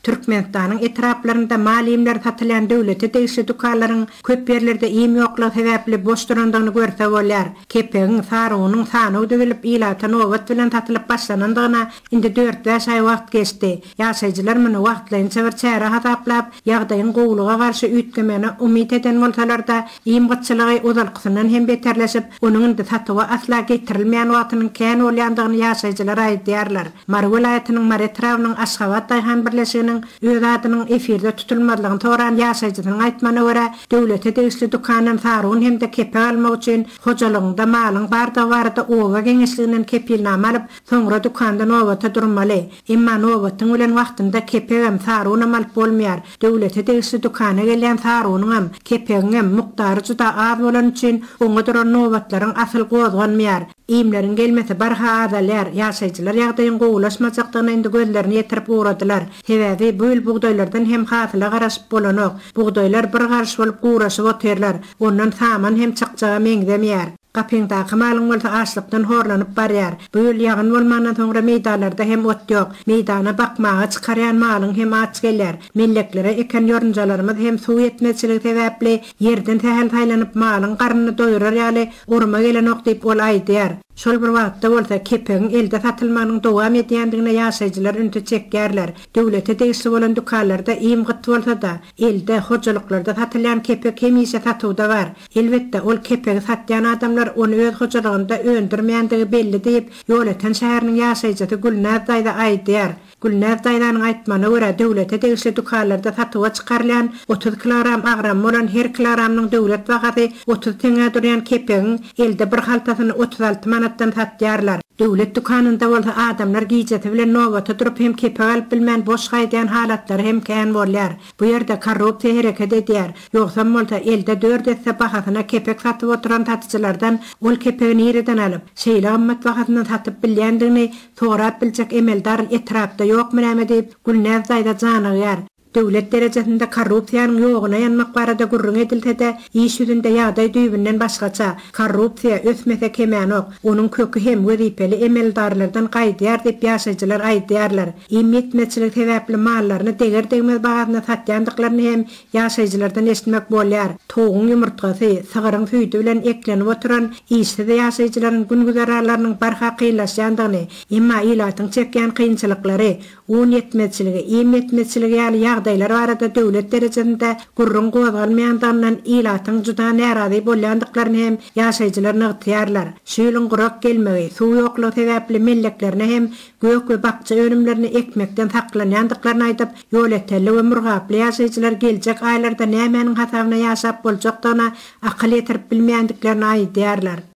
Türkmenistanyň etraplarynda mal iýmleri satylýan döwlete degişli dükanlaryň köp ýerlerde iým ýoklugy sebäpli boş durandygyny görse bolýar. Kepegiň, sarygynyň sanaw düzülip, ilata nobat bilen satylyp başlanandygyna indi dört-bäş aý wagt geçdi. Ýaşaýjylar muny wagtlaýynça bir çäre hasaplap, ýagdaýyň gowulyga garşy üýtgemegine umyt eden bolsalar-da, iým gytçylygy ozalkysyndan hem beterleşip, onuň indi satuwa asla getirilmeýän wagtynyň kän bolýandygyny ýaşaýjylar aýdýarlar. Mary welaýatynyň Mary etrabynyň Aşgabat daýhan birleşiginiň öz adynyň efirde tutulmazlygyny soran ýaşaýjysynyň aýtmagyna görä, döwlete degişli dükandan sarun hem-de kepek almak üçin hojalygyňda malyň bardygy barada oba geňeşliginden kepilnama alyp, soňra dükanda nobata durmaly. Emma nobatyň bilen wagtynda kepegem, sarunam alyp bolmaýar. Döwlete degişli dükana gelýän sarunyňam, kepegiňem mukdary juda az bolany üçin oňa duran nobatlaryň asyl gozganmaýar. Iýmleriň gelmesi barha azalýar. Ýaşaýjylar ýagdaýyň gowulaşmajakdygyna indi gözlerini ýetirip ugradylar. Sebäbi bu ýyl bugdaýlardan hem hasyla garaşyp bolanok. Bugdaýlar bir garyş bolup guraşyp otyrlar. Ondan saman hem çykjaga meňzemeýär. Gapyňdaky malyň bolsa açlykdan horlanyp barýar. Bu ýyl ýagyn bolmandan soňra meýdanlarda hem ot ýok. Meýdana bakmaga çykarýan malyň hem aç gelýär. Melleklere eken ýorunjalarymyz hem suw ýetmezçiligi sebäpli ýerden sähel saýlanyp malyň garnyny doýurar ýaly oruma gelenok diýip ol aýdýar. Şol bir wagtda bolsa kepegiň elde satylmagynyň dowam edýändigine ýaşaýjylar ünsi çekýärler. Döwlete degişli bolan dükanlarda iým gyt bolsa-da, elde, hojalyklarda satylýan kepek hemişe satuwda bar. Elbetde, ol kepegi satýan adamlar ony öz hojalygynda öndürmeýändigi belli diýip, Ýolöten şäheriniň ýaşaýjysy Gülnäz daýza aýdýar. Gülnäz daýzanyň aýtmagyna görä, döwlete degişli dükanlarda satuwa çykarylýan 30 kilogram agramy bolan her kilogramynyň döwlet bahasy 30 teňňä durýan kepegiň elde bir haltasyny 36 manatdan satýarlar. Döwlet dükanynda bolsa adamlar gijesi bilen nobata durup hem kepek alyp bilmän boş gaýdýan halatlary hem kän bolýar. Bu ýerde korrupsiýa hereket edýär. Ýogsam bolsa, elde dört esse bahasyna kepek satyp oturan satyjylardan ol kepegi nireden alyp, şeýle gymmat bahasyndan satyp bilýändigini sorap biljek emeldar etrapda ýokmy näme diýip, Gülnäz daýza janygýar. Döwlet derejesinde korrupsiýanyň ýoguna ýanmak barada gürrüň edilse-de, iş ýüzünde ýagdaý düýbünden başgaça. Korrupsiýa ösmese kemänok. Onuň köki hem wezipeli emeldarlardan gaýdýar diýip ýaşaýjylar aýdýarlar. Iým ýetmezçiligi sebäpli mallaryny deger-degmez bahasyna satýandyklaryny hem ýaşaýjylardan eşitmek bolýar. Towugyň ýumurtgasy, sygyryň süýdi bilen eklenip oturan işsiz ýaşaýjylaryň gün-güzeranlarynyň barha kynlaşýandygyny, emma ilatyň çekýän kynçylyklary, un ýetmezçiligi, iým ýetmezçiligi ýaly ýagdaýlar barada döwlet derejesinde gürrüň gozgalmaýandygyndan ilatyň juda närazy bolýandyklaryny hem ýaşaýjylar nygtaýarlar. Şu ýylyň gurak gelmegi, suw ýoklugy sebäpli melleklerine hem gök we bakja önümlerini ekmekden saklanýandyklaryny aýdyp, ýolötenli we murgaply ýaşaýjylar geljek aýlarda nämäniň hasabyna ýaşap boljakdygyna akyl ýetirip bilmeýändiklerini aýdýarlar.